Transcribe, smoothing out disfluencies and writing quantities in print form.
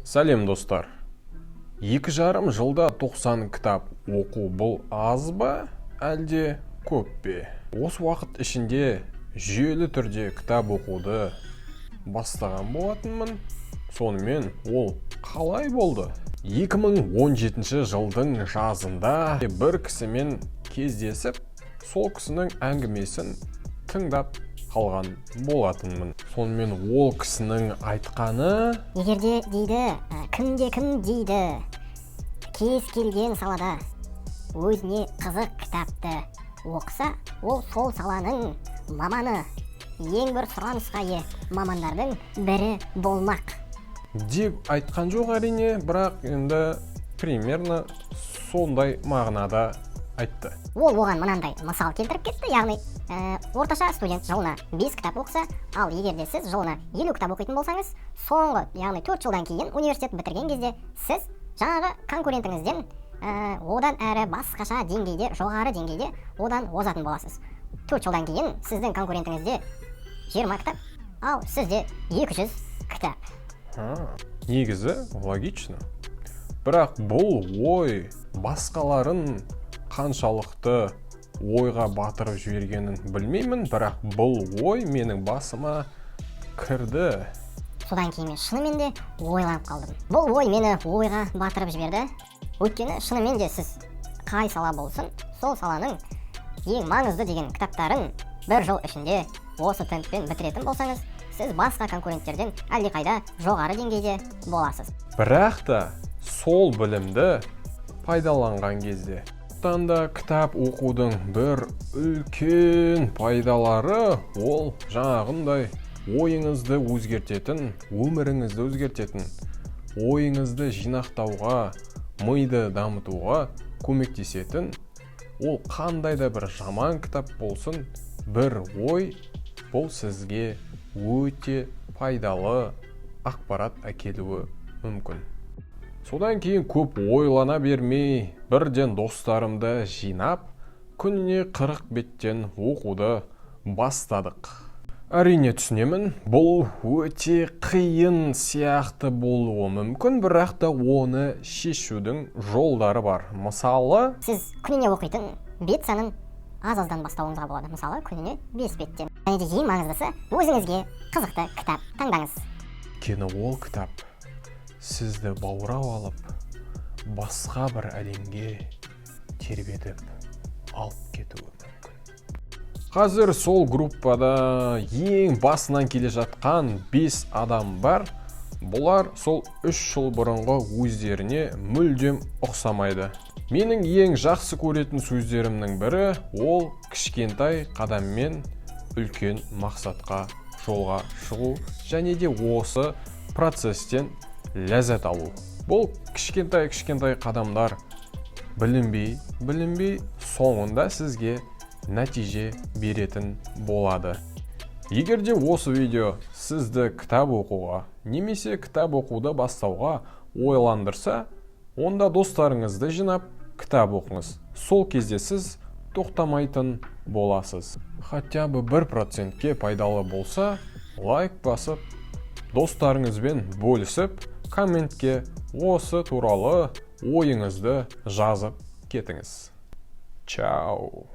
Сәлем, достар! 2,5 жылда 90 кітап оқу — бұл аз ба, әлде көп пе? Осы уақыт ішінде жүйелі түрде кітап оқуды бастаған болатынмын. Сонымен, ол қалай болды? 2017 жылдың жазында бір кісімен кездесіп, сол кісінің әңгімесін тыңдап қалған болатынмын. Сонымен, ол кісінің айтқаны: Егер де, дейді, кімде кім, дейді, кез келген салада өзіне қызық кітапты оқыса, ол сол саланың маманы, ең бір сұранысқа ие мамандардың бірі болмақ. Деп айтқан жоқ, әрине, бірақ енді примерно сондай мағынада айтты. Ол оған мынандай мысал келтіріп кетті, яғни орташа студент жылына 5 кітап оқыса, ал егер де сіз жылына 50 кітап оқитын болсаңыз, соңғы, яғни 4 жылдан кейін университет бітірген кезде сіз жаңағы конкурентіңізден одан әрі басқаша деңгейде, жоғары деңгейде одан озатын боласыз. 4 жылдан кейін сіздің конкурентіңізде 20 кітап, ал сізде 200 кітап. А, негізі логично, бірақ бұл ой басқаларын қаншалықты ойға батырып жібергенін білмеймін, бірақ бұл ой менің басыма кірді. Содан кейін мен шынымен де ойланып қалдым. Бұл ой мені ойға батырып жіберді, өйткені шынымен де сіз қай сала болсын, сол саланың ең маңызды деген кітаптарын бір жыл ішінде осы темппен бітіретін болсаңыз, сіз басқа конкуренттерден әлдеқайда жоғары деңгейде боласыз. Бірақ та сол білімді пайдаланған кезде да, кітап оқудың бір үлкен пайдалары — ол жаңағындай ойыңызды өзгертетін, өміріңізді өзгертетін, ойыңызды жинақтауға, миды дамытуға көмектесетін. Ол қандай да бір жаман кітап болсын, бір ой, бұл сізге өте пайдалы ақпарат әкелуі мүмкін. Содан кейін көп ойлана бермей, бірден достарымды жинап, күніне 40 беттен оқуды бастадық. Әрине, түсінемін, бұл өте қиын сияқты болуы мүмкін, бірақ та оны шешудің жолдары бар. Мысалы, Сіз күніне оқитын бет санын аз аздан бастауыңызға болады, мысалы, күніне 5 беттен. Және де ең маңыздысы, өзіңізге қызықты кітап таңдаңыз. Өйткені ол кітап сізді баурап алып, басқа бір әлемге тербетіп алып кетуі мүмкін. Қазір сол группада ең басынан келе жатқан 5 адам бар. Бұлар сол 3 жыл бұрынғы өздеріне мүлдем ұқсамайды. Менің ең жақсы көретін сөздерімнің бірі — ол кішкентай қадаммен үлкен мақсатқа жолға шығу және де осы процесстен ләззат алу. Бұл кішкентай кішкентай қадамдар білінбей білінбей соңында сізге нәтиже беретін болады. Егер де осы видео сізді кітап оқуға немесе кітап оқуды бастауға ойландырса, онда достарыңызды жинап, кітап оқыңыз. Сол кезде сіз тоқтамайтын боласыз. Хотя бы 1%-ке пайдалы болса, лайк басып, достарыңызбен бөлісіп, комментке осы туралы ойыңызды жазып кетіңіз. Чао!